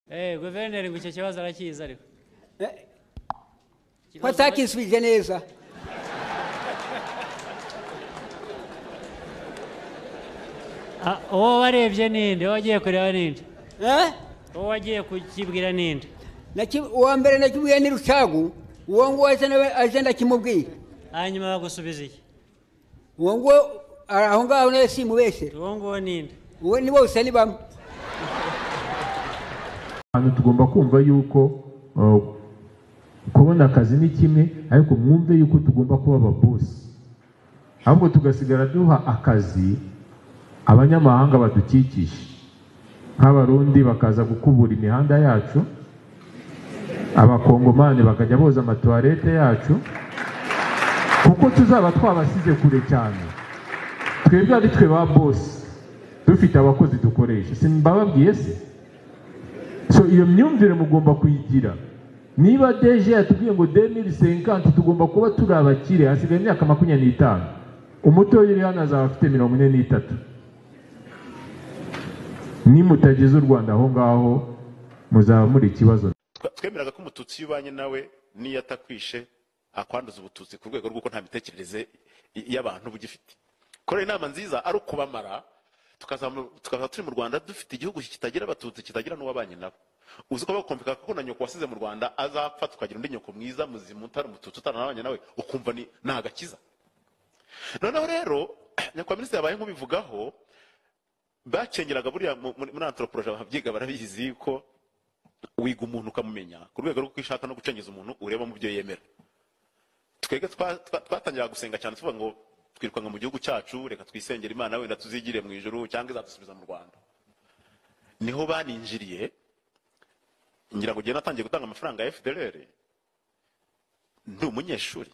Guverineri ngo icyo kibazo arakizi ariko ko atakisubije neza. Uwo warebye ninde? Uwo wagiye kureba ninde? Uwo wagiye kukibwira ninde? Uwa mbere nakibwiye ni Rucagu, uwo nguwo aje ndakimubwira. Hanyuma bagusubiza iki? Uwo nguwo aho ngaho nawe simubeshe. Uwo nguwo ninde? Uwo ni bose ni bamwe. Abantu tugomba kumva yuko kubona akazi ni kimwe, ariko mwumve yuko tugomba kuba ababosi, ahubwo tugasigara duha akazi abanyamahanga badukikije, nk'abarundi bakaza gukubura imihanda yacu, abakongomani bakajya boza amatuwarete yacu, kuko tuzaba twabasize kure cyane. Twebwe ari twe ba bosi dufite abakozi dukoresha, simbababwiye se? So iyo myumvire mugomba kuyigira. Niba DG yatubwiye ngo 2050 tugomba kuba turi abakire, hasigaye imyaka 25. Umutoya uri hano azaba afite 43. Nimutageze u Rwanda aho ngaho muzaba muri ikibazo. Twemeraga ko umututsi yubanye nawe niyo atakwishe akwanduza ubututsi ku rwego rw'uko nta mitekerereze y'abantu bugifite. Kora inama nziza ari ukubamara, tukaza turi mu Rwanda dufite igihugu kitagira abatutsi, kitagira n'uwabanye nabo. Uzi ko bakumvika ko na nyoko wasize mu Rwanda azapfa, tukagira undi nyoko mwiza muzima utari umututsi utaranabanye nawe, ukumva ni nagakiza. Noneho rero nyakwa minisitiri yabaye nk'ubivugaho, bacengeraga buriya muri anthropology ababyiga barabizi ko wiga umuntu ukamumenya ku rwego rwo kwishaka no gucengeza umuntu ureba mu byo yemera. Twebwe twatangira gusenga cyane tuvuga ngo twirukanka mu gihugu cyacu, reka twisengere Imana wenda tuzigire mu ijuru cyangwa izadusubiza mu Rwanda. Niho baninjiriye, ngira ngo natangiye gutanga amafaranga ya FDLR ndi umunyeshuri,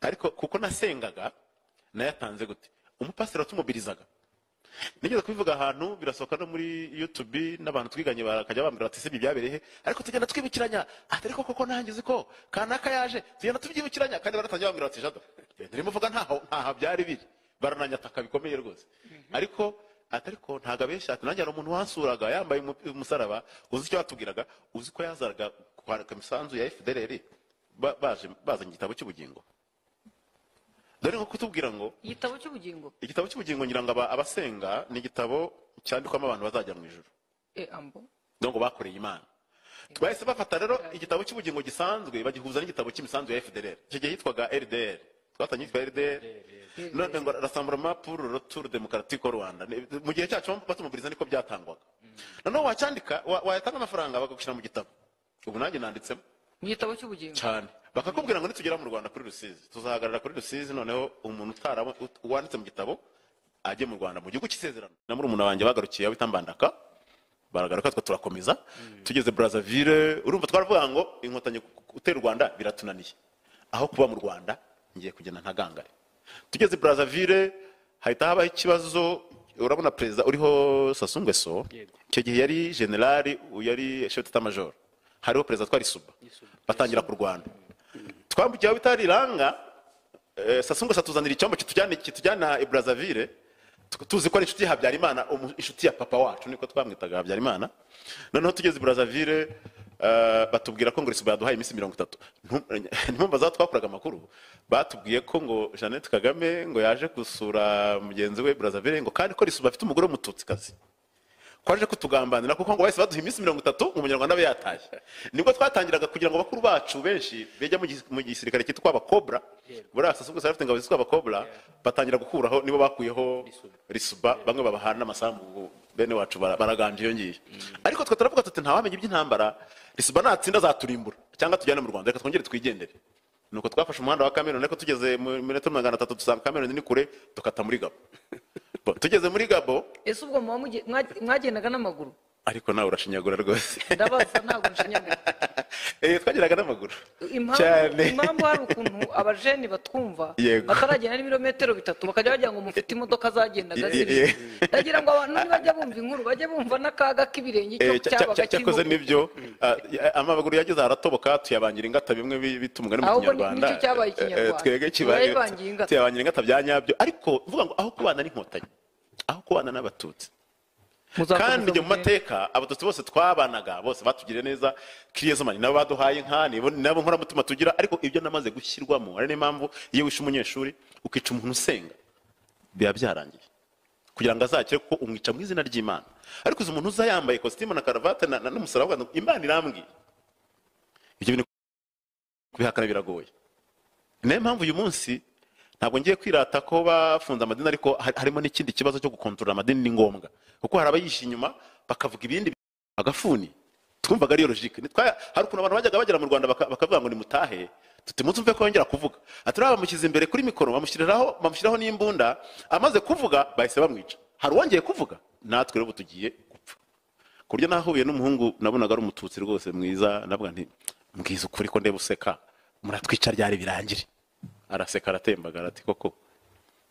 ariko kuko nasengaga nayatanze gute? Umupasiteri watumubirizaga, nigeze kubivuga ahantu birasohoka no muri YouTube n'abantu twiganye barakajya bambwira bati sibyo byabereye he, ariko tugenda twibukiranya, ati ariko koko nanjye uzi ko kanaka yaje, tugenda tubyibukiranya, kandi baratangiye bambwira bati Jado ndimo mvuga ntaho ntaha byari biri, barananyataka bikomeye rwose. Ariko ati ariko ntago abeshya, ati nanjye hari umuntu wansuraga yambaye umusaraba, uzi icyo batubwiraga, uzi ko yazaraga kwandika imisanzu ya FDLR baje bazanye igitabo cy'ubugingo. Dore nko kutubwira ngo igitabo cy'ubugingo, igitabo cy'ubugingo ngira ngo abasenga ni igitabo cyandikwamo abantu bazajya mu ijuru. Ambo donc bakoreye Imana. Twahise bafata rero igitabo cy'ubugingo gisanzwe bagihuza n'igitabo cy'imisanzu ya FDLR. Icyo gihe yitwaga RDR, twatangiye yitwa RDR, none ngo Rassemblement pour le retour démocratique au Rwanda. Mu gihe cyacu batumubiriza niko byatangwaga. Noneho wacyandika wayatanga amafaranga bakagushyira mu gitabo. Ubu nanjye nanditsemo mu gitabo cy'ubugingo cyane. Bakakubwira ngo nitugera mu Rwanda kuri Rusizi tuzahagarara kuri Rusizi, noneho umuntu utaraba wanditse mu gitabo ajye mu Rwanda mu gihugu cy'isezerano. Na murumuna wanjye bagarukiye aho bitambandaka, baragaruka twe turakomeza tugeze Brazzaville. Urumva twaravuga ngo inkotanyi gutera u Rwanda biratunaniye, aho kuba mu Rwanda ngiye kugenda ntagangare. Tugeze Brazzaville hahita habaho ikibazo. Urabona perezida uriho Sassou Nguesso, icyo gihe yari general, yari chef d'état major, hariho perezida twari Suba, batangira kurwana. Twambukiye aho bitari Iranga, Sassou Nguesso atuzanira icyombo kitujyana i Brazzaville, tuzi ko ari inshuti ya Habyarimana, inshuti ya papa wacu niko twamwitaga Habyarimana. Noneho tugeze i Brazzaville batubwira ko ngo Risuba yaduhaye iminsi 30. Ntimumbaza twakoraga amakuru, batubwiye ko ngo Jeannette Kagame ngo yaje gusura mugenzi we Brazzaville, ngo kandi ko Risuba afite umugore w'umututsikazi, kwaje kutugambanira kuko ngo bahise baduha iminsi 30 umunyarwanda abe yataye. Nibwo twatangiraga kugira ngo bakuru bacu benshi bejya mu gisirikare cyitwa abakobra, buriya Sassou Nguesso afite ingabo zitwa abakobra, batangira gukuraho, nibo bakuyeho Risuba, bamwe babahana n'amasambu, bene wacu baraganje iyo ngiye. Ariko twe turavuga tuti ntawamenya iby'intambara, Risuba natsinda azaturimbura cyangwa tujyane mu Rwanda, reka twongere twigendere. Nuko twafashe umuhanda wa Cameroon, ariko tugeze mu metero 300 dusanga Cameroon ni kure, dukata muri Gabo. Tugeze muri Gabo. Ese ubwo mwagendaga n'amaguru? Ariko nawe urashinyagura rwose. Ndabaza ntabwo nshinyagura. Twageraga n'amaguru. Impamvu hari ukuntu abajeni batwumva bataragenda n'ibirometero 3 bakajya bagira ngo mufite imodoka zagendaga ziri. Ndagira ngo abantu nibajya bumva inkuru bajye bumva n'akaga k'ibirenge icyo cyabaga cyakoze nibyo. Amaguru yageze aratoboka, tuyabangira ingata, bimwe bitumugani mu Kinyarwanda. Nicyo cyabaye Ikinyarwanda. Twege kibaye tuyabangira ingata bya nyabyo. Ariko mvuga ngo aho kubana n'inkotanyi, aho kubana n'abatutsi, Kandi njye mu mateka abatutsi bose twabanaga bose batugiriye neza, kiriyezomani nabo baduhaye inka, nabo nkoramutima tugira, ariko ibyo namaze gushyirwamo. Ari niyo mpamvu iyo wishe umunyeshuri ukica umuntu usenga biba byarangiye, kugira ngo azakire, kuko umwica mu izina ry'Imana. Ariko uzi umuntu uza yambaye kositimu na karavate n'umusaraba, ngo Imana irambwiye, ibyo bintu kubihakana biragoye. Niyo mpamvu uyu munsi ntabwo ngiye kwirata ko bafunze amadini, ariko harimo n'ikindi kibazo cyo gukontorora amadini ni ngombwa, kuko hari abayisha inyuma bakavuga ibindi agafuni. Twumvaga ariyo logique. Hari ukuntu abantu bajyaga bagera mu Rwanda bakavuga ngo nimutahe, tuti munsi umve ko yongera kuvuga. Ati bamushyize imbere kuri mikoro, bamushyiraho n'imbunda, amaze kuvuga bahise bamwica. Hari uwongeye kuvuga, natwe rero tugiye gupfa. Ku buryo nahuye n'umuhungu nabonaga ari umututsi rwose mwiza, navuga nti mbwiza ukuri ko ndeba useka, muratwica ryari birangire. Araseka aratembagara ati koko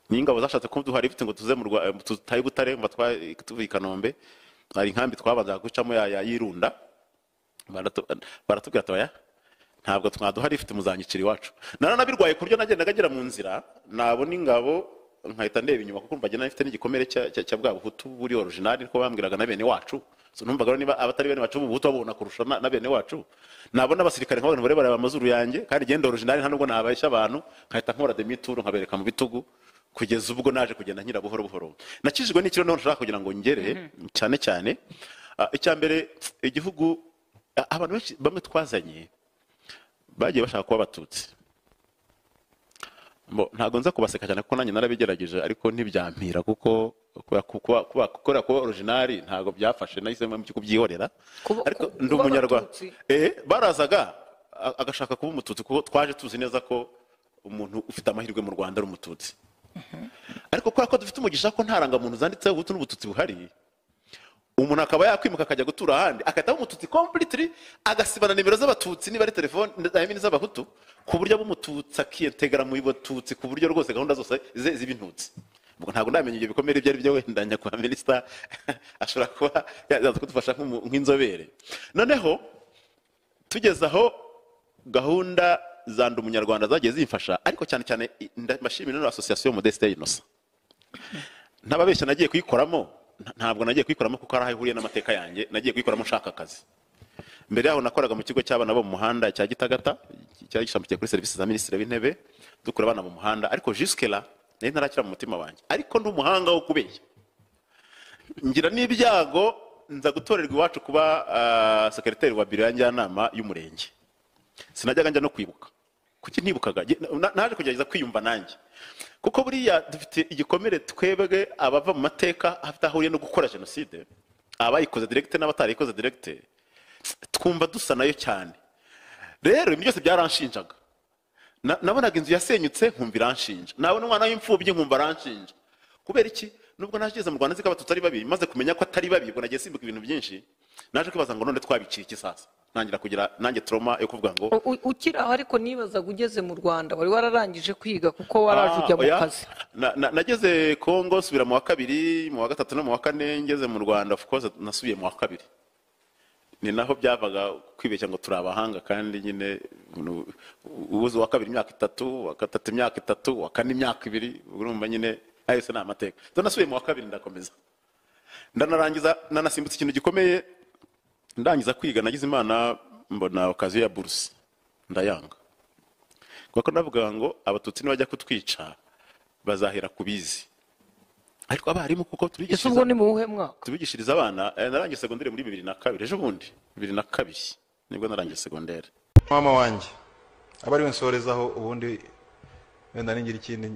n'ingabo zashatse kuduha lift ngo tuze mu Rwanda, tutaye Butare, mba tuvuye i Kanombe, hari inkambi twabanzaga gucamo ya Yirunda, baratubwira ati oya ntabwo twaduha lift, muzanyicira iwacu. Naranabirwaye ku buryo nagendaga ngera mu nzira nabona ingabo nkahita ndeba inyuma, kuko mba ngena mfite n'igikomere cya bwa buhutu buri original, niko bambwiraga na bene wacu. So numvaga niba abatari bene wacu ubuhutu babona kurusha na bene wacu. Nabona abasirikare nk'abantu bare bareba amazuru yanjye, kandi genda original nta nubwo nabashya abantu, nkahita nkora demi-tour nkabereka mu bitugu, kugeza ubwo naje kugenda nkira buhoro buhoro. Nakijijwe n'ikiro none nshaka kugira ngo ngere cyane cyane icya mbere, igihugu abantu benshi bamwe twazanye bagiye bashaka kuba abatutsi. Ntabwo nza kubaseka cyane kuko nanjye narabigerageje, ariko ntibyampira, kuko kuba original ntabwo byafashe, nahisemo kubyihorera. Ariko ndi umunyarwanda. Barazaga agashaka kuba umututsi, kuko twaje tuzi neza ko umuntu ufite amahirwe mu Rwanda ari umututsi. Ariko kubera ko dufite umugisha ko nta rangamuntu zanditseho ubuhutu n'ubututsi buhari, umuntu akaba yakwimuka akajya gutura ahandi, akahita umututsi completely, agasibana nimero z'abatutsi niba ari telefone z'abahutu, ku buryo ab'umututsi akiyetegera mu batutsi, ku buryo rwose gahunda zose ziba intutsi. Ntabwo ndamenya ibyo bikomere ibyo ari byo, wenda nyakubahwa minisita ashobora kuba yaza kudufasha nk'inzobere. Noneho tugeze aho gahunda za Ndi Umunyarwanda zagiye zimfasha, ariko cyane cyane ndashimira ino association Modeste Innocent. Ntababeshya nagiye kuyikoramo, ntabwo nagiye kuyikoramo kuko ari aho ihuriye n'amateka yanjye, nagiye kuyikoramo nshaka akazi. Mbere yaho nakoraga mu kigo cy'abana bo mu muhanda cya Gitagata, cyari gishamikiye kuri serivisi za Minisitiri w'Intebe, dukura abana mu muhanda, ariko jusque là nari ntarakira mu mutima wanjye, ariko ndi umuhanga wo kubeshya. Ngira n'ibyago nza gutorerwa iwacu kuba secrétaire wa biro ya njyanama y'umurenge. Sinajyaga njya no kwibuka. Kuki ntibukaga? Naje kugerageza kwiyumva nanjye, kuko buriya dufite igikomere twebwe abava mu mateka afite ahuriye no gukora jenoside, abayikoze direct n'abatarayikoze direct, twumva dusa nayo cyane. Rero ibyo byose byaranshinjaga. Nabonaga inzu yasenyutse nkumva iranshinja, nabona umwana w'imfubyi nkumva aranshinja. Kubera iki? Nubwo nageze mu Rwanda nzi ko abatutsi ari babi, maze kumenya ko atari babi, ubwo nagiye simbuka ibintu byinshi, naje kwibaza ngo none twabiciye iki sasa? Nangira kugira nanjye trauma yo kuvuga ngo ukiri aho. Ariko nibazaga ugeze mu Rwanda wari wararangije kwiga, kuko waraje ujya mu kazi. Nageze Kongo subira mu wa kabiri, mu wa gatatu no mu wa kane, ngeze mu Rwanda of course nasubiye mu wa kabiri. Ni naho byavaga kwibeshya ngo turi abahanga, kandi nyine ubuze wa kabiri imyaka 3, wa gatatu imyaka 3, wa kane imyaka 2, urumva nyine ayo se ni amateka. Nasubiye mu wa kabiri ndakomeza, ndanarangiza, nanasimbutse ikintu gikomeye. Ndangiza kwiga nagize Imana mbona okaziyo ya bourse ndayanga, kuko ndavuga ngo abatutsi nibajya kutwica bazahera kubizi. Ariko abarimu kuko tubigishiriza abana, narangije secondaire muri 2002, ejo bundi 2002 nibwo narangije secondaire. Mama wanjye aba ari we nsorezaho, ubundi wenda ningira ikindi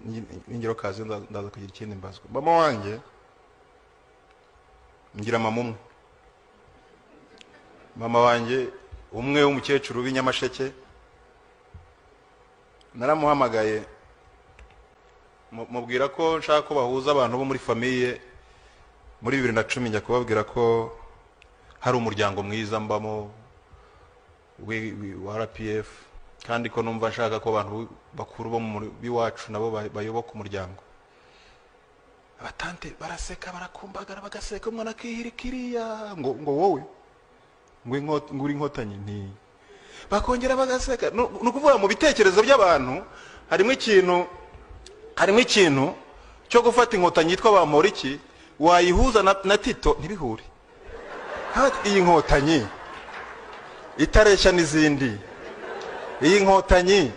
ningira okaziyo ndaza kugira ikindi mbazwa. Mama wanjye ngira mama umwe, mama wanjye umwe w'umukecuru w'inyamasheke, naramuhamagaye mubwira ko nshaka ko bahuza abantu bo muri famille muri 2010, njya kubabwira ko hari umuryango mwiza mbamo wa RPF, kandi ko numva nshaka ko abantu bakuru bo b'iwacu nabo bayoboka umuryango. Abatante baraseka, barakumbagara, bagaseka, umwana akihirikiriya ngo wowe ngo uri inkotanyi, nti bakongera bagaseka. Ni ukuvuga mu bitekerezo by'abantu harimo ikintu cyo gufata inkotanyi yitwa Bamporiki Wayihuza na Tito ntibihure. Iyi nkotanyi itareshya n'izindi, iyi nkotanyi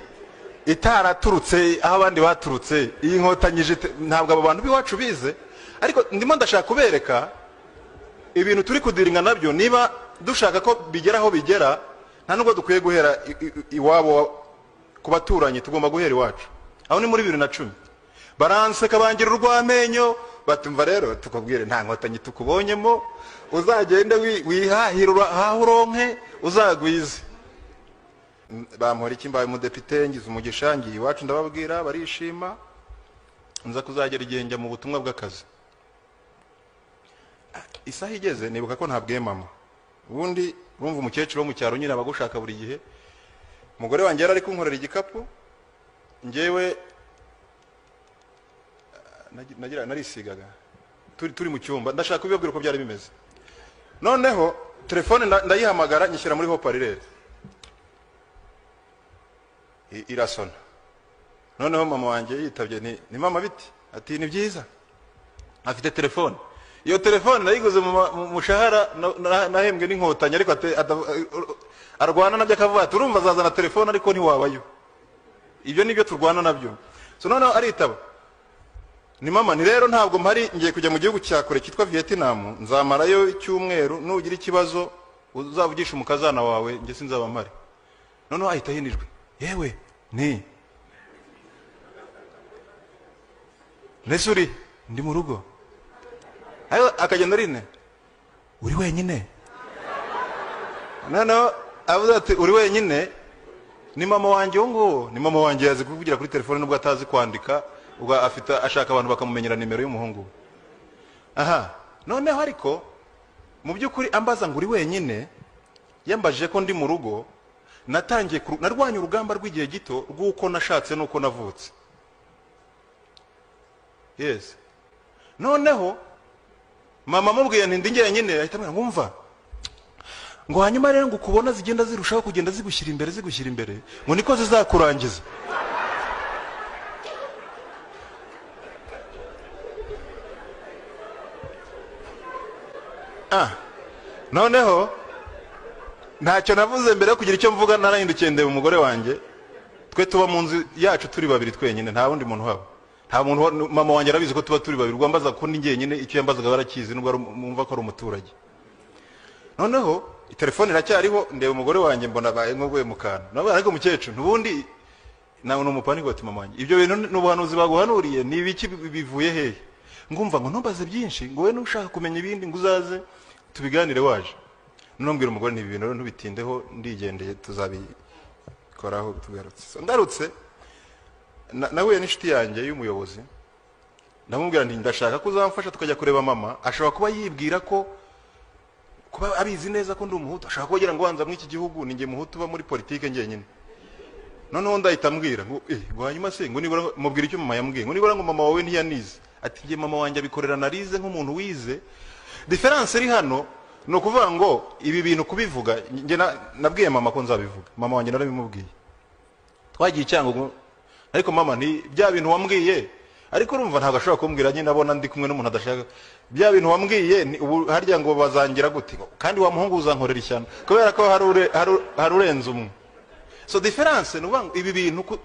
itaraturutse aho abandi baturutse, iyi nkotanyi ntabwo abo bantu b'iwacu bize. Ariko ndimo ndashaka kubereka ibintu turi kudiringa nabyo. Niba dushaka ko bigera aho bigera, nta nubwo dukwiye guhera iwabo ku baturanyi, tugomba guhera iwacu. Aho ni muri 2010 baranseka bangira urw'amenyo, batumva rero tukubwire nta nkotanyi tukubonyemo, uzagende wihahira aho uronke uzagwize. Bampora iki, mbaye umudepite, ngize umugisha, ngiye iwacu ndababwira barishima. Nza kuzagera igihe njya mu butumwa bw'akazi. Isaha igeze nibuka ko ntabwiye mama. Ubundi urumva umukecuru wo mu cyaro nyine abagushaka buri gihe. Umugore wanjye yari ari kunkorera igikapu, njyewe narisigaga turi mu cyumba, ndashaka kubibabwira uko byari bimeze. Noneho telefone ndayihamagara nyishyira muri haut-parleur, irasona. Noneho mama wanjye yitabye, ni mama biti? Ati ni byiza. Afite telefone. Iyo telefone nayiguze mu mushahara nahembwe n'inkotanyi, ariko arwana nabyo akavuga ati urumva azazana telefone ariko ntiwabayo. Ibyo nibyo turwana nabyo. So noneho aritaba, ni mama, ni rero ntabwo mpari, ngiye kujya mu gihugu cya kure cyitwa Vietnam, nzamarayo icyumweru, nugira ikibazo uzavugisha umukazana wawe, njye sinzaba mpari. Noneho ahita ahinijwe, yewe ni Nesuri ndi mu rugo. Ayo akagenda rine, uri wenyine? Noneho avuze ati uri wenyine, ni mama wanjye uwo nguwo. Ni mama wanjye yazi kuvugira kuri telefone nubwo atazi kwandika, ubwo afite ashaka abantu bakamumenyera nimero y'umuhungu. Aha noneho ariko mu by'ukuri ambaza ngo uri wenyine, yambajije ko ndi mu rugo. Natangiye narwanya urugamba rw'igihe gito rw'uko nashatse n'uko navutse. Yes. Noneho mama amubwiye nti ndi njyenyine, ahita ambwira ngo umva, ngo hanyuma rero ngo ukubona zigenda zirushaho kugenda zigushyira imbere zigushyira imbere, ngo niko zizakurangiza. Noneho ntacyo navuze mbere yo kugira icyo mvuga, narahindukiye ndeba umugore wanjye. Twe tuba mu nzu yacu turi babiri twenyine, nta wundi muntu uhaba. Nta muntu, mama wanjye arabizi ko tuba turi babiri, ubwo ambaza ko ndi njyenyine, icyo yambazaga barakizi nubwo mumva ko ari umuturage. Noneho telefone iracyariho, ndeba umugore wanjye mbona abaye nk'uguye mu kantu. Nawe ariko mukecuru ntubundi nawe ni umupaniko ati mama wanjye ibyo bintu n'ubuhanuzi baguhanuriye ni ibiki bivuye hehe? Ngumva ngo ntumbaze byinshi, ngo we nushaka kumenya ibindi ngo uzaze tubiganire waje. Noneho mbwira umugore nti ibi bintu ntubitindeho, ndigendeye tuzabikoraho tugarutse. Ngarutse nahuye n'inshuti yanjye y'umuyobozi, ndamubwira nti ndashaka ko uzamfasha tukajya kureba mama. Ashobora kuba yibwira ko kuba abizi neza ko ndi umuhutu, ashobora kuba agira ngo wanza muri iki gihugu ni njye muhutu uba muri politike njyenyine. Noneho ndahita ambwira ngo ngo hanyuma se ngo nibura mubwira icyo mama yambwiye, ngo nibura ngo mama wawe ntiyanize. Ati njye mama wanjye abikorera narize nk'umuntu wize. Difference iri hano ni ukuvuga ngo ibi bintu kubivuga, njye nabwiye mama ko nzabivuga, mama wanjye narabimubwiye. Twagiye Cyangugu, ariko mama ni bya bintu wambwiye, ariko urumva ntabwo ashobora kumbwira nyine abona ndi kumwe n'umuntu adashaka. Bya bintu wambwiye ubu harya ngo bazangira gute, kandi wa muhungu uzankorera ishyano kubera ko hari urenze umwe. So difference ni ukuvuga ngo ibi bintu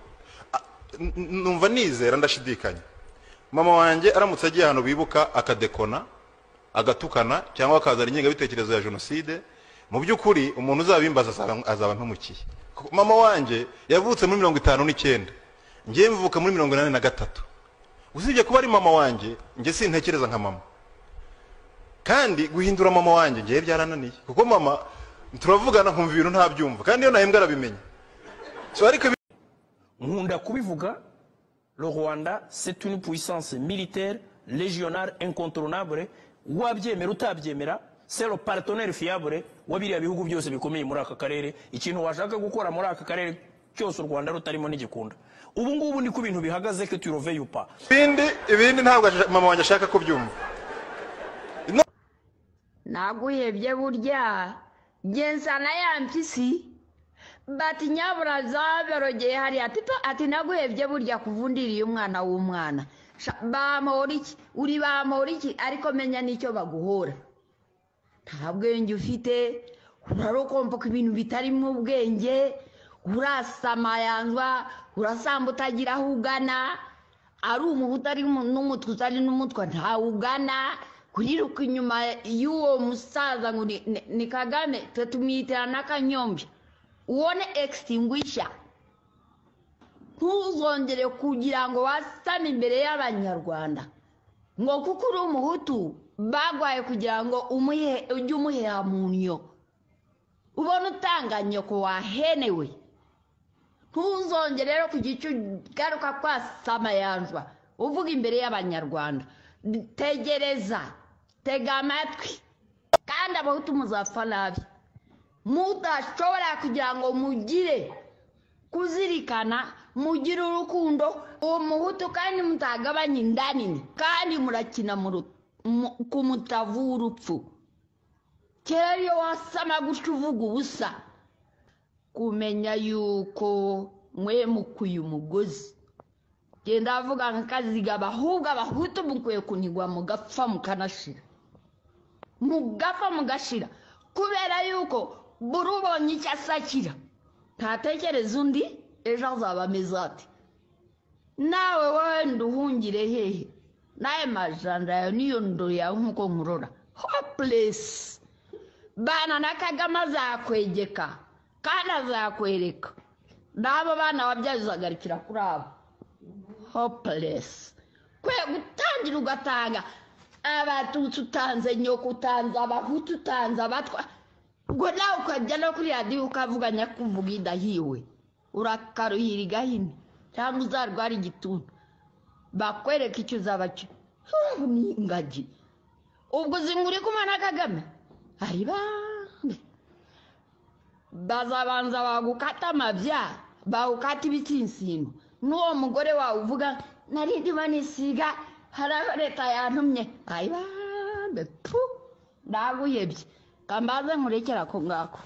numva nizera ndashidikanya. Mama wanjye aramutse agiye ahantu bibuka akadekona, agatukana cyangwa akazana ingengabitekerezo ya jenoside, mu by'ukuri umuntu uzabimbaza azaba mpemukiye. Mama wanjye yavutse muri 59, njye mvuka muri 83. Usibye kuba ari mama wanjye, njye sintekereza nka mama. Kandi guhindura mama wanjye njye byarananiye, kuko mama turavugana nkumva ibintu ntabyumva, kandi iyo nahembwa arabimenya. So ariko nkunda kubivuga, le Rwanda c'est une puissance militaire légionnaire incontournable, wabyemera utabyemera, c'est le partenaire fiable wa biriya bihugu byose bikomeye muri aka karere. Ikintu washaka gukora muri aka karere cyose u Rwanda rutarimo n'igikunda. Ubu ngubu ni ku bintu bihagaze que tu reveilles ou pas. Ibindi ntabwo mama wanjye ashaka kubyumva. Naguhebye burya genzana ya mpyisi bati nyabura zaberogeye hariya tito ati naguhebye burya kuvundiriye umwana w'umwana. Bamora iki? Uri bamora iki? Ariko menya n'icyo baguhora. Nta bwenge ufite, urarokompoka ibintu bitarimo ubwenge, urasamayanzwa, urasamba utagira aho ugana, ari umuhutu ari n'umutwe utari n'umutwa ntawe ugana, kuriruka inyuma y'uwo musaza ngo ni Kagame, twe tumwitira n'akanyombya. Ubone extinguisher. Ntuzongere kugira ngo wasame imbere y'Abanyarwanda ngo kuko uri umuhutu bagwaye kugira ngo ujye umuheha mu nnyo, ubone utanga nyoko wahenewe. Ntuzongere rero kugira icyo ugaruka kwasamayanzwa uvuga imbere y'Abanyarwanda. Tegereza, tega amatwi, kandi abahutu muzapfa nabi mudashobora kugira ngo mugire kuzirikana, mugire urukundo uwo muhutu, kandi mutagabanya inda nini, kandi murakina ku mutavu w'urupfu. Kera iyo wasama gutyo uvuga ubusa, kumenya yuko mwe mukuye umugozi. Genda avuga nka Kazigaba, ahubwo abahutu mukwiye kunigwa mugapfa mukanashira, mugapfa mugashira, kubera yuko buri ubonye icyo asakira ntatekereza undi ejo azaba ameze ate. Nawe wenda uhungire hehe? Nawe majanja yawe niyo ndo yawe nkuko nkurora hopeless. Bana na Kagame azakwegeka kandi azakwereka, n'abo bana wabyaye uzagarukira kuri abo. Hopeless. Kwe gutangira ugatanga abatutsi, utanze nyoko, utanze abahutu, utanze abatwa, ubwo nawe ukajya no kuri radiyo ukavuga nyakuvuga idahiwe, urakaruhira igahini cyangwa uzarwara igituntu, bakwereka icyo uzaba cyo. Urabona ingagi ubwo uzi ngo uri kumwe na Kagame, ari bambe bazabanza bagukata amabya, bagukata ibitsinsino, n'uwo mugore wawe uvuga nari ndimo nisiga hari aho leta yantumye, ari bambe pu ndaguhebye. Kambaze nkurekera ako ngako.